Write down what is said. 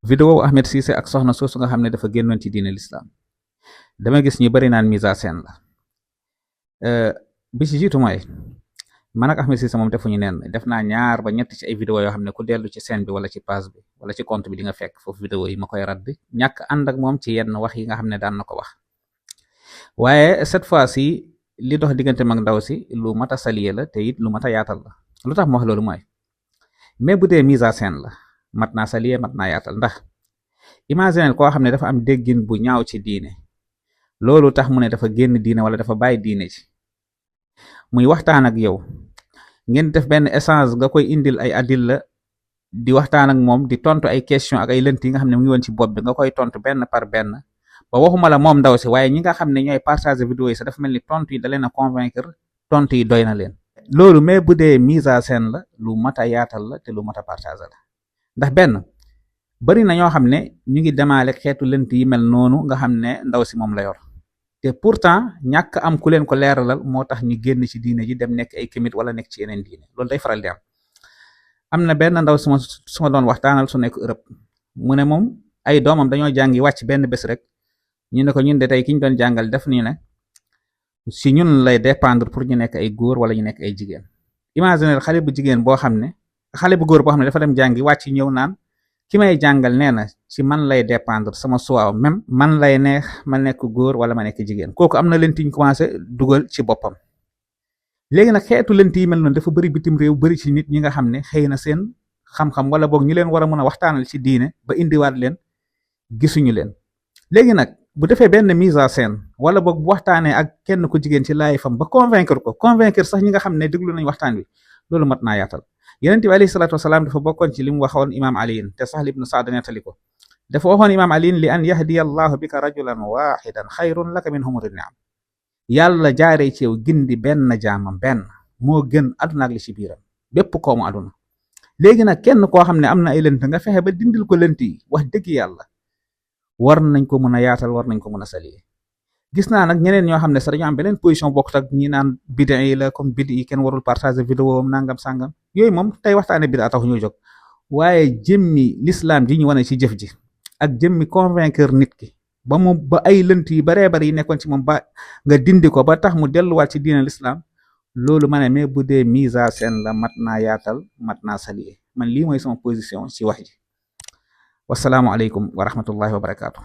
vidéo Ahmed Cissé ak soxna soosu nga xam ne dafa génnoon ci diine l'islam dama gis ñu bari naan mise en scène la bi ci jiitu mooy man ak Ahmed Cissé moom defuñu neen def naa ñaar ba ñett ci ay vidéo yoo xam ne ku dellu ci scène bi wala ci page bi wala ci compte bi di nga fekk foofu vidéo yi ma koy radd ñàkk ànd ak moom ci yenn wax yi nga xam ne daan na ko wax waaye cette fois ci li dox diggante mag ndaw si lu mat a salier la te it lu mat a yaatal la lu tax ma wax loolu mooy mais bu dee mise en scène la mat naa salier mat naa yaatal ndax imaginer koo xam ne dafa am déggin bu ñaaw ci diine loolu tax mu ne dafa génn diine wala dafa bàyyi diine ci muy waxtaan ak yow ngeen def benn échange nga koy indil ay adilla di waxtaan ak moom di tontu ay question ak ay lënt yi nga xam ne mu ngi woon ci bopp bi nga koy tontu benn par benn ba waxuma la moom ndaw si waaye ñi nga xam ne ñooy partager vidéo yi sax dafa mel ni tontu yi da leen a convaincre tontu yi doy na leen loolu mais bu dee mise en scène la lu mat a yaatal la te lu mat a partager la ndax benn bari na ñoo xam ne ñu ngi demaale xeetu lënt yi mel noonu nga xam ne ndaw si moom la yor te pourtant ñàkk am ku leen ko leeralal moo tax ñu génn ci diine ji dem nekk ay kimit wala nekk ci yeneen diine loolu day faral di am na benn ndaw su ma doon waxtaanal su nekk Europe mu ne moom ay doomam dañoo jàngi wàcc benn bés rek ñu ne ko ñun de tey ki ñu doon jàngal def nii ne si ñun lay dépendre pour ñu nekk ay góor wala ñu nekk ay jigéen imaginer xale bu jigéen boo xam ne xale bu góor boo xam ne dafa dem jàngi wàcc ñëw naan ki may jàngal nee na ci man lay dépendre sama choix même man lay neex ma nekk góor wala ma nekk jigéen kooku am na lent yi ñu commencé dugal ci boppam léegi nag xeetu lent yi mel noonu dafa bëri bitim réew bëri ci nit ñi nga xam ne xëy na seen xam-xam wala boog ñu leen war a mën a waxtaanal ci diine ba indiwaat leen gisuñu leen léegi nag bu defee benn mise en scène wala boog bu waxtaanee ak kenn ku jigéen ci laay fam ba convaincre sax ñi nga xam ne déglu nañ waxtaan wi loolu mat naa yaatal yonent bi alayhi salaatu wasalaam dafa bokkoon ci li mu waxoon imaam aliin te Sahl ibnu Saad nettali ko dafa waxoon imaam aliin li an yahdiya allahu bika rajulan waxidan xayrun laka min humuri niam yàlla jaaree ci yow gindi benn jaamam benn moo gën aduna ak li ci biiram bépp koomu aduna léegi nag kenn koo xam ne am na ay lënt nga fexe ba dindil ko lënt yi wax dëgg yàlla war nañ ko mën a yaatal war nañ ko mën a salier gis naa nag ñeneen ñoo xam ne sax dañu am beneen position bokkut ak ñi naan bid'a yi la comme bid'a yi kenn warul partager vidéo am nangam sangam yooyu moom tey waxtaane bid'a tax ñoo jóg waaye jëmmi l'islam ji ñu wane ci jëf ji ak jëmmi convaincre nit ki ba mu ba ay lënt yi baree bari yi nekkoon ci moom ba nga dindi ko ba tax mu delluwaat ci diine l'islam loolu ma ne mais bu dee mise en scène la mat naa yaatal mat naa salier man lii mooy sama position ci wax ji wasalaamu aleykum wa rahmatullahi wa barakaatu